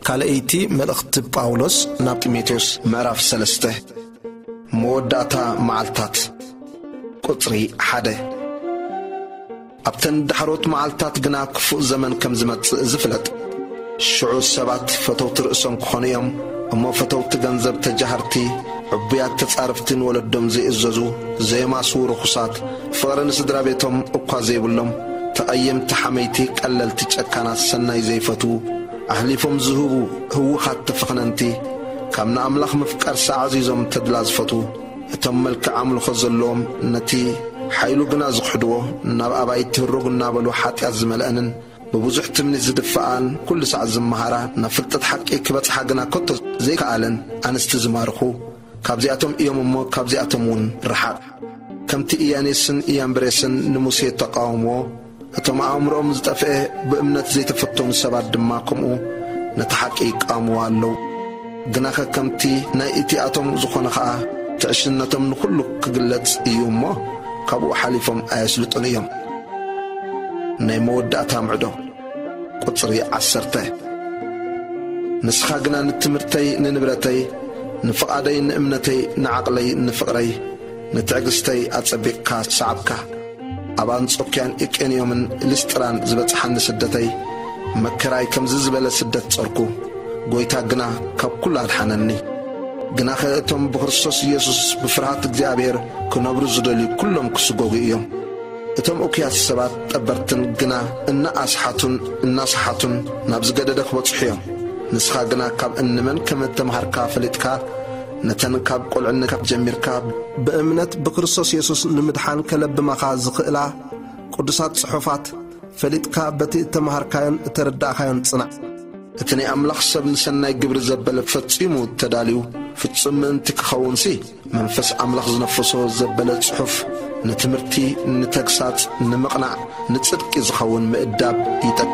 ካልኣይቲ መልእኽቲ ጳውሎስ ናብ ጢሞቴዎስ። ምዕራፍ ሰለስተ። መወዳእታ መዓልታት። ቁጽሪ ሓደ። ኣብተን ዳሕሮት መዓልታት ግና ክፉእ ዘመን ከም ዝመጽእ ዝፍለጥ። ሽዑ ሰባት ፈተውቲ ርእሶም ክኾኑ እዮም፣ እሞ ፈተውቲ ገንዘብ፣ ተጃሃርቲ፣ ዕቡያት ተጻረፍቲ፣ ንወለዶም ዘይእዘዙ፣ ዘየማስዉ ርኹሳት፣ ፍቕሪ ንስድራ ቤቶም እኳ ዘይብሎም፣ ተቐየምቲ፣ ሓመይቲ፣ ቀለልቲ፣ ጨካናት፣ ሰናይ ዘይፈትዉ፣ ኣሕሊፎም ዝህቡ፣ ህውኻት፣ ተፈኽነንቲ፣ ካብ ንኣምላኽ ምፍቃርስ ኣዕዚዞም ተድላ ዝፈትዉ፣ እቶም መልክዕ ኣምልኾ ዘለዎም፣ ነቲ ሓይሉ ግና ዝኽሕድዎ፣ ናብ ኣባይቲ ህሩግ እናበሉ ሓጢኣት ዝመልአንን ብብዙሕ ትምኒት ዝድፍኣን፣ ኩሉ ሳዕ ዝመሃራ፣ ናብ ፍልጠት ሓቂ ክበጽሓ ግና ከቶ ዘይከኣለን ኣንስቲ ዝማርኹ፣ ካብዚኣቶም እዮም እሞ ካብዚኣቶም እውን ርሓቕ። ከምቲ ኢያኔስን ኢያምብሬስን ንሙሴ ተቃወምዎ፣ እቶም ኣእምሮኦም ዝጠፍአ ብእምነት ዘይተፈተኑ ሰባት ድማ ከምኡ ነቲ ሓቂ ይቃወምዎ ኣለዉ። ግናኸ ከምቲ ናይ እቲኣቶም ዝኾነ ኸኣ፣ ትዕሽነቶም ንኹሉ ክግለጽ እዩ እሞ፣ ካብኡ ሓሊፎም ኣየስልጡን እዮም። ናይ መወዳእታ ምዕዶ። ቁጽሪ ዓሰርተ። ንስኻ ግና ንትምህርተይ፣ ንንብረተይ፣ ንፍቓደይ፣ ንእምነተይ፣ ንዓቕለይ፣ ንፍቕረይ፣ ንትዕግስተይ ኣጸቢቕካ ሰዓብካ። ኣብ ኣንጾክያን ኢቄንዮምን ሊስጥራን ዝበጽሓኒ ስደተይ፣ መከራይ ከምዚ ዝበለ ስደት ጸርኩ፣ ጐይታ ግና ካብ ኩሉ ኣድሓነኒ። ግናኸ እቶም ብክርስቶስ ኢየሱስ ብፍርሃት እግዚኣብሔር ክነብሩ ዝደልዩ ኩሎም ክስጎጉ እዮም። እቶም እኩያት ሰባት ጠበርትን ግና እናኣስሓቱን እናሰሓቱን ናብ ዝገደደ ክበጽሑ እዮም። ንስኻ ግና ካብ እንመን ከም እተምሃርካ ፈሊጥካ፣ ነተን ካብ ቁልዕነትካ ጀሚርካ ብእምነት ብክርስቶስ የሱስ ንምድሓን ከለብማኻ ዝኽእላ ቅዱሳት ጽሑፋት ፈሊጥካ፣ በቲ እተምሃርካዮን እተረዳእካዮን ጽናዕ። እቲ ናይ ኣምላኽ ሰብ ንሰናይ ግብሪ ዘበለ ፈጺሙ ተዳልዩ ፍጹም ምእንቲ ክኸውንሲ፣ መንፈስ ኣምላኽ ዝነፈሶ ዘበለ ጽሑፍ ንትምህርቲ፣ ንተግሳጽ፣ ንምቕናዕ፣ ንጽድቂ ዝኸውን ምእዳብ ይጠቅም።